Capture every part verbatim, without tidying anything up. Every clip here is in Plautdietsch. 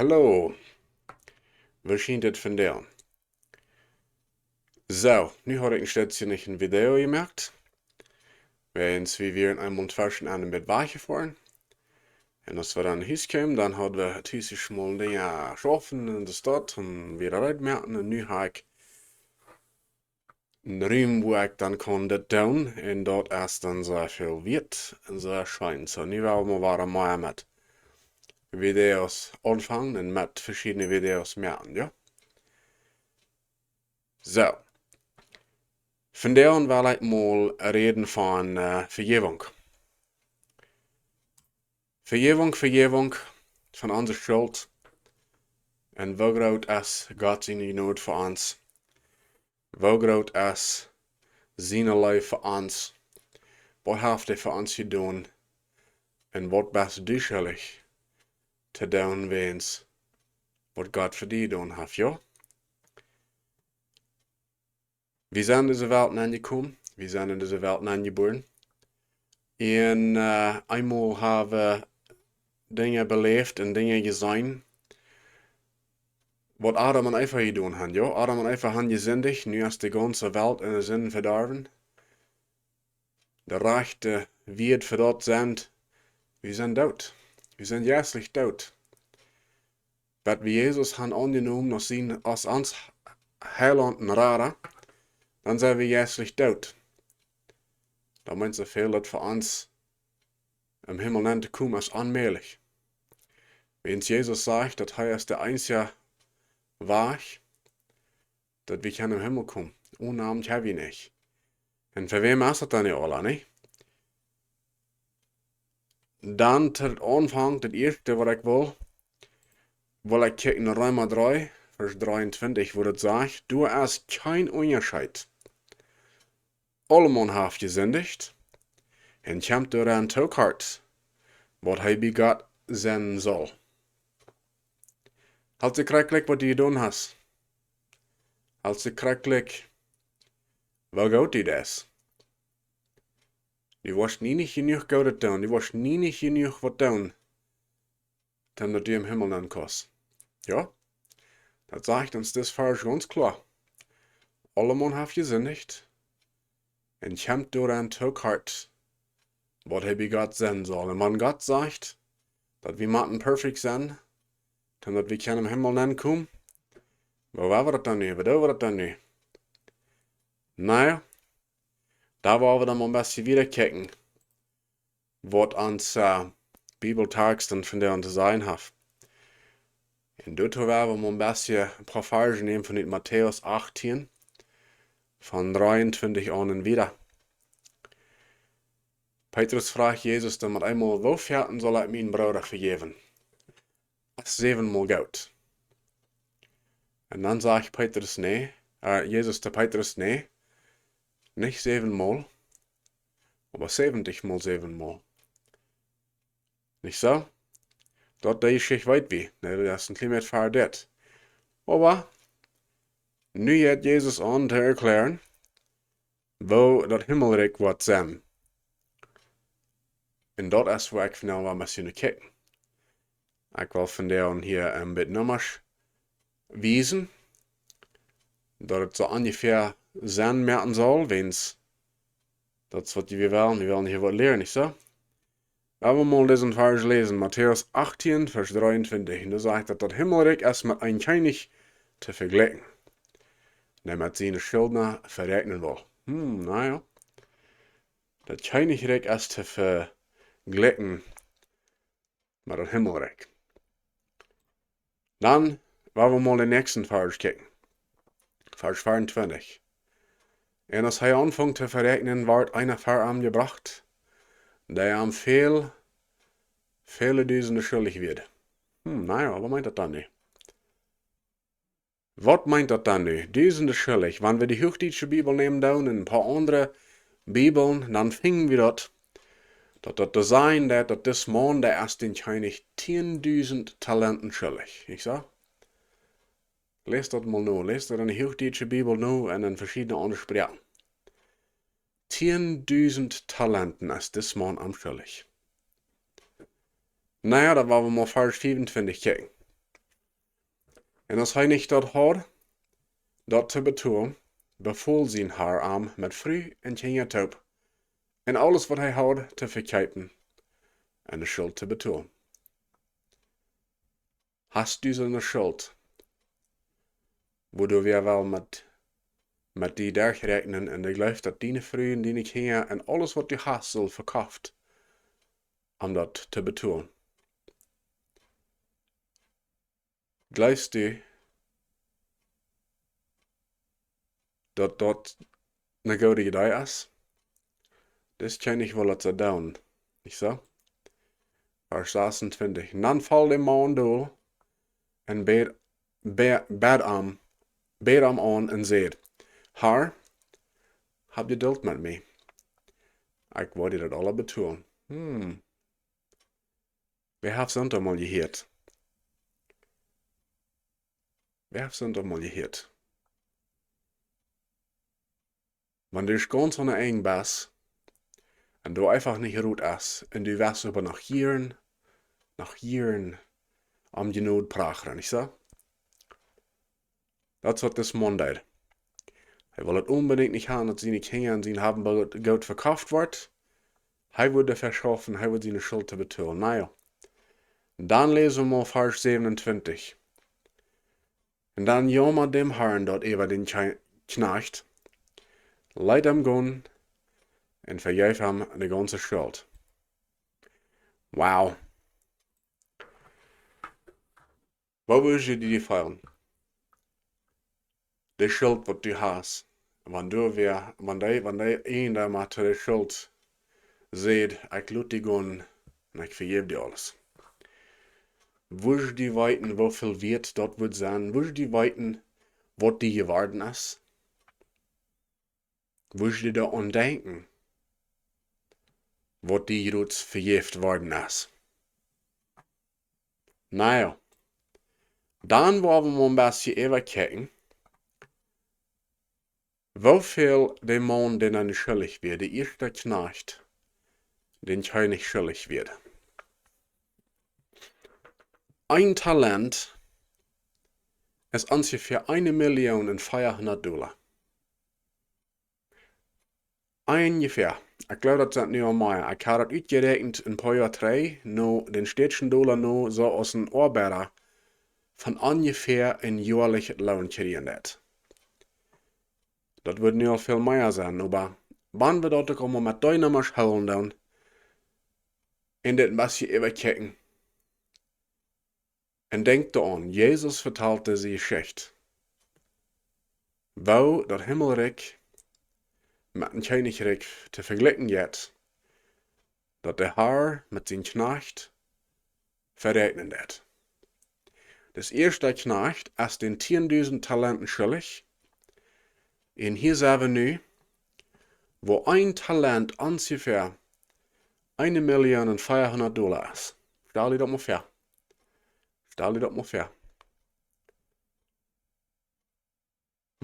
Hallo. Woo schient et vondoag? Soo, nu haud ekj een Stootje nich een Video jemoakt. Wiels wie wieren eemol tweschen aun een bät wajch jefoaren. Un aus wie dan no Hus kjeemen, dan haud wie tus mol Dinja schaufen enne Staut un wada reed moaken. Un nu hab ekj een Rum, wua ekj dan kaun dit doonen. Un daut es dan soo väl wieet un soo scheen. Soo, nu well wie mol wada mea met Videos aunfangen un met veschiedne Videos moaken, jo? Soo. Vondoag well ekj mol räden von, äh, Vejäwunk. Vejäwunk, Vejäwunk von onse Schult. Un woo groot es Gott siene Jnod fa ons? Woo groot es siene Leew fa ons? Waut haft hee fa ons jedonen? Un waut best du schuldich to doonen wäajens waut Gott fa die jedonen haft, jo? Wie sent enne Welt aunjekomen, wie sent enne Welt aunjebuaren. Un, äh, eemol hab wie Dinja beläft un Dinja jeseenen, waut Adam un Eva jedonen haben, jo? Adam un Eva haben jesindicht, nu es de gaunze Welt enne Sind vedorwen. De rajchte Wieed fa daut es, wie sent doot. Wie sent jeistlich doot. Bat wie Jesus haben aunjenomen aus sien, aus ons Heilaunt un Rada, dan sent wie jeistlich doot. Daut meent soo väl, daut fa ons em Himmel nenn to komen es onmäajlich. Wiels Jesus sajcht, daut hee es de eensje Wajch, daut wie kjennen em Himmel komen. Onen am kjenn wie nich. Un fa wäm es daut dan nu aula, nä? Dan to Aunfank, daut ieeschte waut ekj well, well ekj kjikjen no Reema dree, Varsch dreeuntwintich, wua daut sajcht: Doa es kjeen Unjascheet. Aulemaun haft jesindicht un kjemt doaraun too kort, waut hee bie Gott sennen saul. Hab die krakjt waut du jedonen hast. Hab die krakjt, woo goot die daut es. Du woascht nie nich jenuach Goodet doonen. Du woascht nie nich jenuach waut doonen, dan daut du em Himmel nenn kaust. Jo? Daut sajcht ons dis Varsch gaunz kloa. Aulemaun haft jesindicht un kjemt doaraun too kort, waut hee bie Gott sennen saul. Un wan Gott sajcht, daut wie motten perfekt sennen, dan daut wie kjennen em Himmel nenn komen, woo woa wie daut dan nu? Woo doo wie daut dan nu? Na jo, doa woa wie dan mol een bät wieda kjikjen, waut ons, äh, Bibeltext dan vondoag to sajen haft. Un doatoo woa wie mol een bät een poa Varsch nämen von Matäus achtieen, von dreeuntwintich aun un wieda. Petrus fruach Jesus dan met eemol: Woo foaken saul ekj mienen Brooda vejäwen? Es säwenmol goot? Un dan sajcht Petrus: Nä, äh, Jesus to Petrus: Nä, nich säwenmol, oba säwentichmol säwenmol. Nich soo? Daut, dee Jeschicht weet wie. Nä, daut es een kjlien bät ver dit. Oba nu jeit Jesus aun to erkjlären, woo daut Himmelrikj woat sennen. Un daut es wua ekj vondoag woa een bät no kjikj. Ekj well vondoag hia een bät Nummasch wiesen, daut et soo onjefäa sennen moaken saul, wiels daut es waut wie wellen, wie wellen hia waut lieren, nich soo? Lot ons mol disen Varsch läsen, Matäus achtieen, Varsch dreeuntwintich. Un doa sajcht daut, daut Himmelrikj es met een Kjennich to vejlikjen, dee met siene Schuldna veräakjnen well. Hm, na jo. Daut Kjennichrikj es to vejlikjen met daut Himmelrikj. Dan woa wie mol dän näakjsten Varsch kjikjen. Varsch veeauntwintich. Un aus hee aunfunk to veräakjnen, wort eena ver am jebrocht, dee am väl, väle Dusende schuldich wia. Hm, na jo, waut meent daut dan nu? Waut meent daut dan nu? Dusende schuldich. Wan wie de huachdietsche Bibel nämen doonen un een poa aundre Bibeln, dan finjen wie daut, daut daut doa sajcht, daut, daut dis Maun, dee es dän Kjennich tieen Dusend Talenten schuldich. Nich soo? Läs daut mol no. Läs daut enne huachdietsche Bibel no un en veschiedne aundre Sproaken. Tieen Dusend Talenten es dis Maun am schuldich. Na jo, dan woa wie mol Varsch veeauntwintich kjikjen. Un aus hee nich daut haud, daut to betolen, befool sien Har am met Fru un Kjinja toop un aules waut hee haud to vekjeepen un de Schult to betolen. Hast du soone Schult, wua du wea well met, met die derchräakjnen un du jleefst daut diene Fru un diene Kjinja un aules waut du hast sull vekofft, om daut to betolen? Jleefst du daut daut ne goode Idee es? Dis Kjennich wull daut soo doonen, nich soo? Varsch sasuntwintich: Un dan foll de Maun dol un bäd, bä-, bäd am, bäd am aun un säd: Har, hab Jedult met mie. Ekj woa die daut aula betolen. Hm. Wäa haft soont aul mol jehieet? Wäa haft soont aul mol jehieet? Wan du gaunz aun de Enj best un du eefach nich rut es un du west oba noch Joaren, noch Joaren om Jnod prachren, nich soo? Daut es waut dis Maun deed. Hee wull daut onbedinjt nich haben, daut siene Kjinja un sien Haben un Goot vekofft woat. Hee wudd doafäa schaufen, hee wudd siene Schult to betolen. Na jo. Dan läs wie mol Varsch säwenuntwintich. Un dan jaumad däm Harn daut äwa dän Kje-, Kjnajcht, leet am gonen un vejeef am de gaunze Schult. Wow. Woo wurscht du die feelen? De Schult waut du hast. Wan du wea, wan dee, wan dee een doa mau to de Schult sajcht: Ekj lot die gonen un ekj vejeef die aules. Wurscht du weeten, woo väl wieet daut wudd sennen? Wurscht du weeten, waut die jeworden es? Wurscht du doaraun denkjen, waut die jrods vejäft worden es? Na jo, dan woa wie mol een bät äwakjikjen, woo väl de Maun dän schullich wia, de ieeschta Kjnajcht, dän Kjennich schullich wia. Een Talent es onjefäa eene Million un veahundat Dolla. Onjefäa. Ekj jleew, daut sent nu aul mea. Ekj haud daut utjeräakjent een poa Joa trigj, no dän stätschen Dolla no, soo aus een Oabeida von onjefäa een joalichet Loon kjrieen deit. Daut woat nu aul väl mea sennen, oba wan wie daut uk emol met dee Nummasch hoolen doonen, un dit een bät äwakjikjen, un denkj doaraun, Jesus vetalt dise Jeschicht, woo daut Himmelrikj met een Kjennichrikj to vejlikjen jeit, daut de Har met sien Kjnajcht veräakjnen deit. Dis ieeschta Kjnajcht es dän tieendusent Talenten schullich, un hia sent wie nu, woo een Talent onjefäa eene Million un veahundat Dolla es. Stal die daut mol väa. Stal die daut mol väa.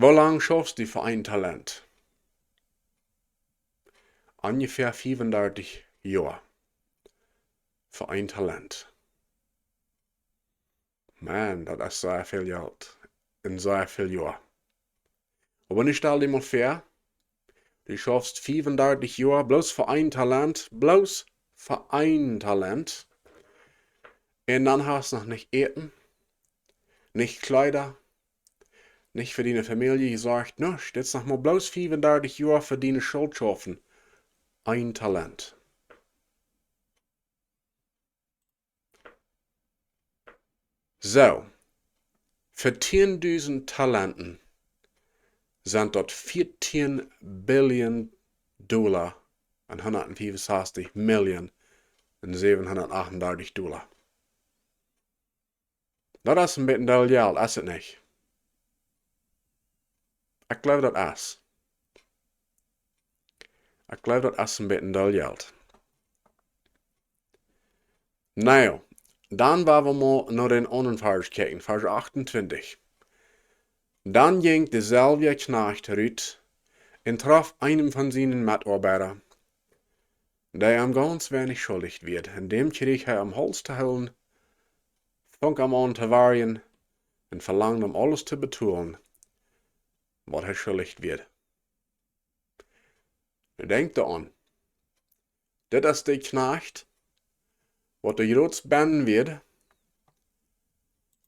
Woo lang schaufst du fa een Talent? Onjefäa fiefundartich Joa. Fa een Talent. Maun, daut es sea väl Jelt. Un sea väl Joa. Oba nu stal die mol väa, du schaufst fiefundartich Joa bloos fa een Talent, bloos fa een Talent. Un dan hast noch nich Äten, nich Kjleeda, nich fa diene Famielje jesorcht, nuscht. Dit es noch mau bloos fiefundartich Joa fa diene Schult schaufen. Een Talent. Soo, fa tieendusent Talenten sent daut vieetieen Billion Dolla un hundat fiefensastich Million un säwenhundat achtundartich Dolla. Daut es een bät väl Jelt, es et nich? Ekj jleew daut es. Ekj jleew daut es een bät väl Jelt. Na jo, dan woa wie mol no dän aundren Varsch kjikjen, Varsch achtuntwintich. Dan jinkj deselwja Kjnajcht rut un troff eenen von siene Metoabeida, dee am gaunz weinich schullich wia, un däm kjrieech hee aum Hauls to hoolen, funk am aun to warjen, un velangd am aules to betolen, waut hee schuldich wia. Nu denkj doaraun. Dit es de Kjnajcht, waut de jratste bennen wia,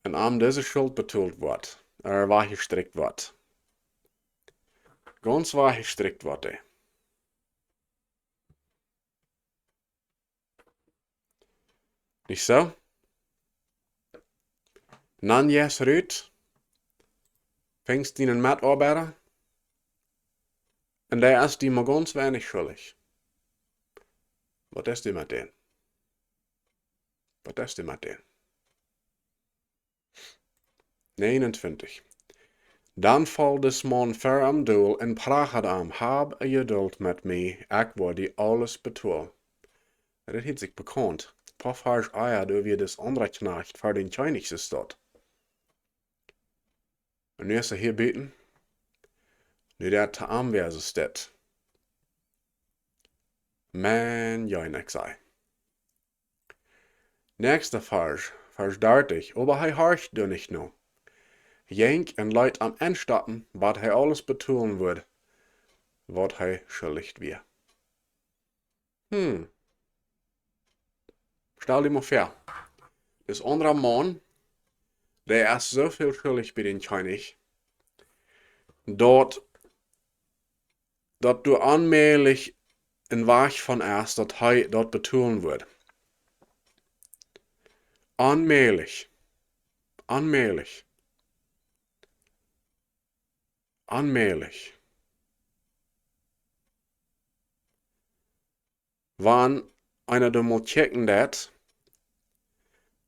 un aun dise Schult betolt woat, ea wajchjestrikjt woat. Gaunz wajchjestrikjt woat hee. Nich soo? Dan jeist rut, finjst dienen Metoabeida, un dee es die mau gaunz weinich schuldich. Waut es die met dän? Waut es die met dän? Näajenuntwintich. Dan foll dis Maun ver am dol un prachad am: "Hab Jedult met mie, ekj woa die aules betolen." Daut hieet sikj bekaunt. Poa Varsch ea, doa wia dis aundra Kjnajcht ver dän Kjennich soo stoakj. Un nu es hee hia buten. Nu deit hee to am wäa soo stoakj. Maun, jo, ekj saj. Näakjsta Varsch, Varsch dartich. Oba hee horcht doa nich no. Jinkj un leet am enstoppen, bat hee aules betolen wudd, waut hee schuldich wia. Hm. Stal die mau väa. Dis aundra Maun, dee es soo väl schuldich bie dän Kjennich, daut daut doa onmäajlich een Wajch von es, daut hee daut betolen wudd. Onmäajlich. Onmäajlich. Onmäajlich. Wan eena doa mol kjikjen deit,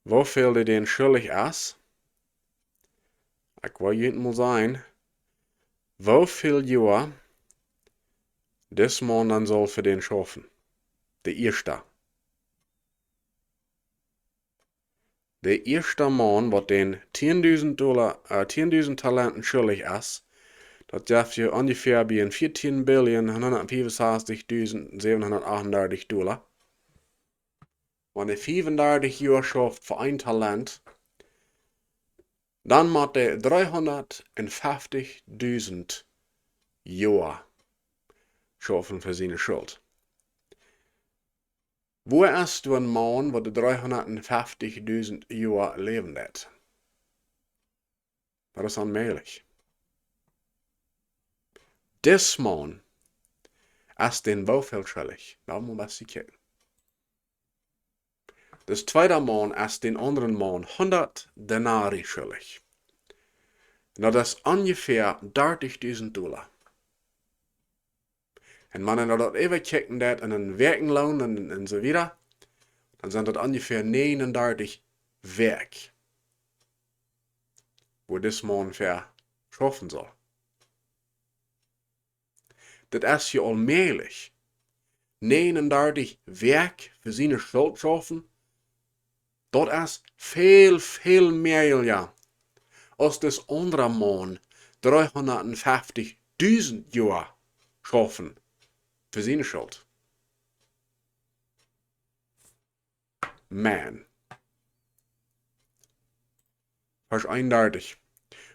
woo väl dee dän schuldich es, ekj well junt mol sajen, woo väl Joa dis Maun dan saul fa dän schaufen. De ieeschta. De ieeschta Maun, waut dän tieen dusent Dolla, ä, tieen dusent Talenten schuldich es, daut jeft je onjefäa bie een vieetieen Billionen hundatfiewensastich dusent säwenhundatachtundartich Dolla. Wan hee fiewundartich Joa schauft fa een Talent, dan mott hee dreehundatfeftich dusent Joa schaufen fa siene Schult. Woo es doa een Maun, waut dreehundatfeftich dusent Joa läwen deit? Daut es onmäajlich. Dis Maun es dän woo väl schuldich? Lot mol waut kjikjen. Dis tweeda Maun es dän aundren Maun hundat Denari schuldich. Un daut es onjefäa dartich dusent Dolla. Un wan eena daut äwakjikjen deit en een Wäakjenloon un, un soo wieda, dan sent daut onjefäa näajenundartich Wäakj, woo dis Maun fa schaufen saul. Daut es je onmäajlich. Näajenundartich Wäakj fa siene Schult schaufen, daut es väl, väl mäajlicha, aus dis aundra Maun dreehundatfeftich dusent Joa schaufen fa siene Schult. Maun. Varsch eenundartich.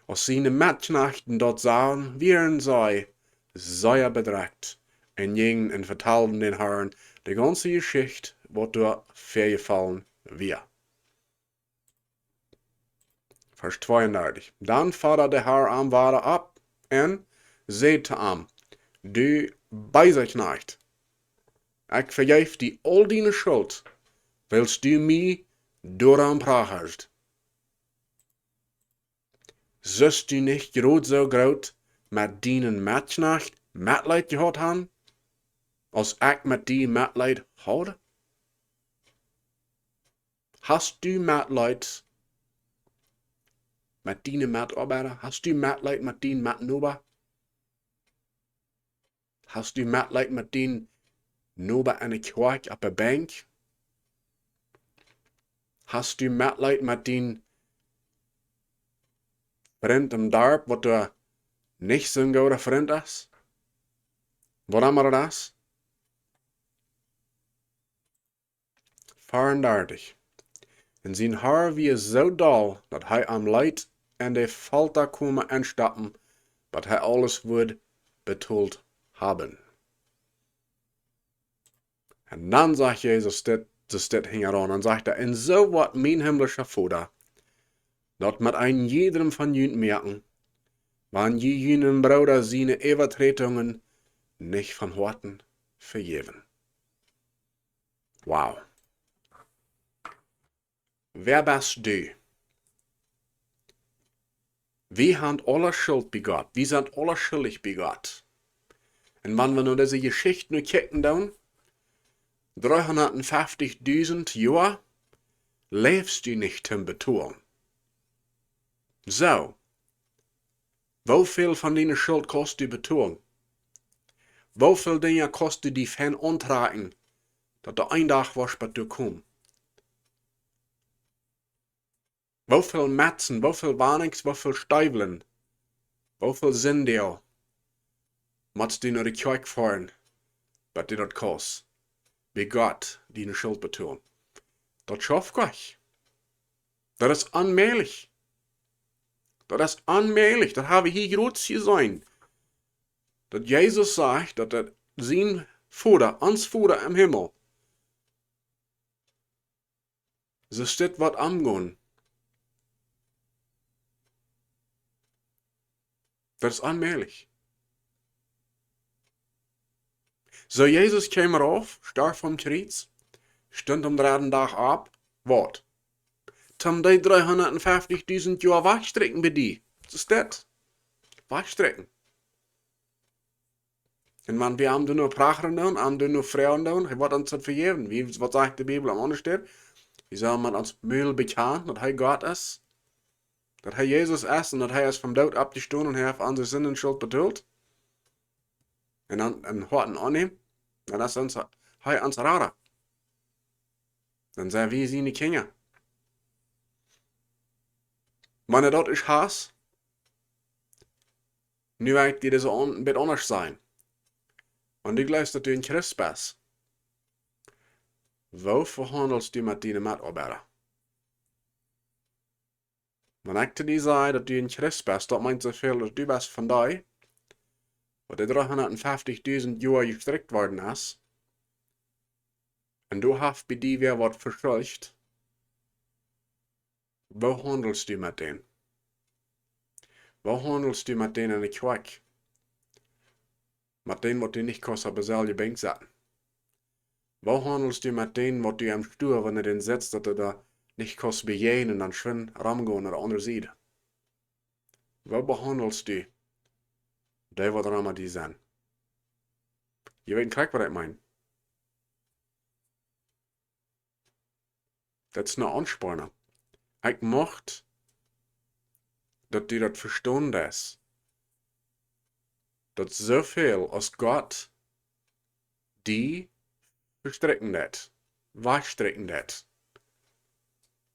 Aus siene Metkjnajchts daut sagen, wieren see sea bedrekjt un jinjen un vetalden dän Harn de gaunze Jeschicht, waut doa väajefollen wia. Varsch tweeundartich. Dan fodad de Har am wada opp un säd to am: "Du beesa Kjnajcht, ekj vejeef die aul diene Schult, wiels du mie doaraun prachadst. Sust du nich jrod soo groot met dienen Metkjnajcht Metleet jehaut han, aus ekj met die Metleet haud?" Hast du Metleet met diene Metoabeida? Hast du Metleet met dien Metnoba? Hast du Metleet met dien Noba enne Kjoakj oppe Benkj? Hast du Metleet met dien Frint em Darp, waut doa nich soon gooda Frint es? Waut emma daut es? Veeundartich. Un sien Har wia soo doll, daut hee am leet en de Folta komen enstoppen, bat hee aules wudd betolt haben. Un dan sajcht Jesus dit, daut dit hinjaraun, dan sajcht hee: "Un soo woat mien himmlischa Voda daut met een jiedrem von junt moaken, wan jie junen Brooda siene Äwaträdungen nich von Hoaten vejäwen." Wow. Wäa best du? Wie haben aule Schult bie Gott. Wie sent aule schuldich bie Gott. Un wan wie no dise Jeschicht nu kjikjen doonen, dreehundatfeftich dusent Joa läfst du nich toom betolen. Soo, woo väl von diene Schult kaust du betolen? Woo väl Dinja kaust du die fein auntrakjen, daut du een Dach woascht bie die komen? Woo väl Metzen, woo väl Wonings, woo väl Steewlen, woo väl Sinndach motst du no de Kjoakj foaren, bat die daut kaust bie Gott diene Schult betolen? Daut schauft nich. Daut es onmäajlich. Daut es onmäajlich. Daut hab wie hia jrod jeseenen. Daut Jesus sajcht, daut hee sien Voda, ons Voda em Himmel, soo steit waut aungonen. Daut es onmäajlich. Soo, Jesus kjeem rauf, storf aum Kjriez, stunt aum dredden Dach opp, waut? Toom dee dreehundatfeftich dusent Joa wajchsträakjen bie die. Soo steit. Wajchsträakjen. Un wan wie am dan nu prachren doonen, am dan nu froagen doonen, hee woat ons daut vejäwen. Wie, waut sajcht de Bibel aum aundren Städ? Wie sellen met ons Mul bekjanen, daut hee Gott es. Daut hee Jesus es un daut hee es vom Doot oppjestonen un hee haft onse Sinden Schult betolt. Un dan em Hoaten aunnämen, dan es ons, hee ons Rada. Dan sent wie siene Kjinja. Oba daut es Haus. Nu woa ekj die dise aun-, een bät aundasch sajen. Wan du jleefst, daut du een Christ best, woo vehaundelst du met diene Metoabeida? Wan ekj to die saj, daut du een Christ best, daut meent soo väl, daut du best von dee, waut de dreehundatfeftich dusent Joa jestrikjt worden es, un du hast bie die wäa waut veschuldicht, woo haundelst du met dän? Woo haundelst du met dän enne Kjoakj? Met dän, waut du nich kaust opp deeselwje Benkj setten? Woo haundelst du met dän, waut du aum Stua, wan du dän sitst, daut du doa nich kaust bejäajnen, dan schwind romgonen no de aundre Sied? Woo behaundelst du dee, waut rom die sent? Jie weeten krakjt, waut ekj meen. Daut es eene Aunspornunk. Ekj mucht, daut du daut vestonen deist. Daut soo väl aus Gott die vestrikjen deit, wajchsträakjen deit.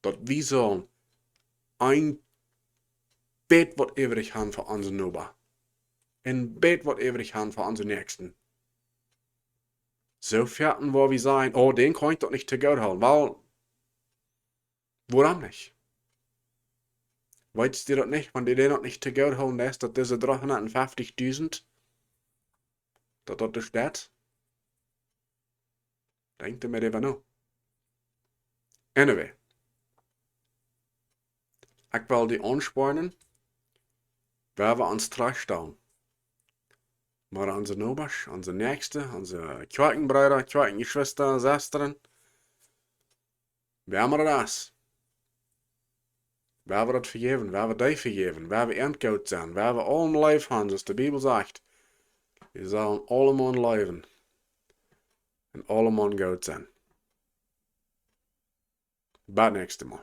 Daut wie sellen een bät waut äwrich haben fa onsen Noba. Een bät waut äwrich haben fa onsen Näakjsten. Soo foaken woa wie sajen: "Oh, dän kaun ekj daut nich togood hoolen." Well, wuarom nich? Weetst du daut nich, wan du dän daut nich togood hoolen deist, daut dise dreehundatfeftich dusent, daut daut doa steit? Denkj doa mol äwa no. Anyway. Ekj well die aunspornen, woo wie ons trajchtstalen. Oba onse Nobasch, onse Näakjste, onse Kjoakjenbreeda, Kjoakjenjeschwista, Sestren, wäa emma daut es, woa wie daut vejäwen, woa wie dee vejäwen, woa wie an goot sennen, woa wie aulem leef haben, soo aus de Bibel sajcht. Wie sellen aulemaun leewen un aulemaun goot sennen. Bat näakjstet Mol.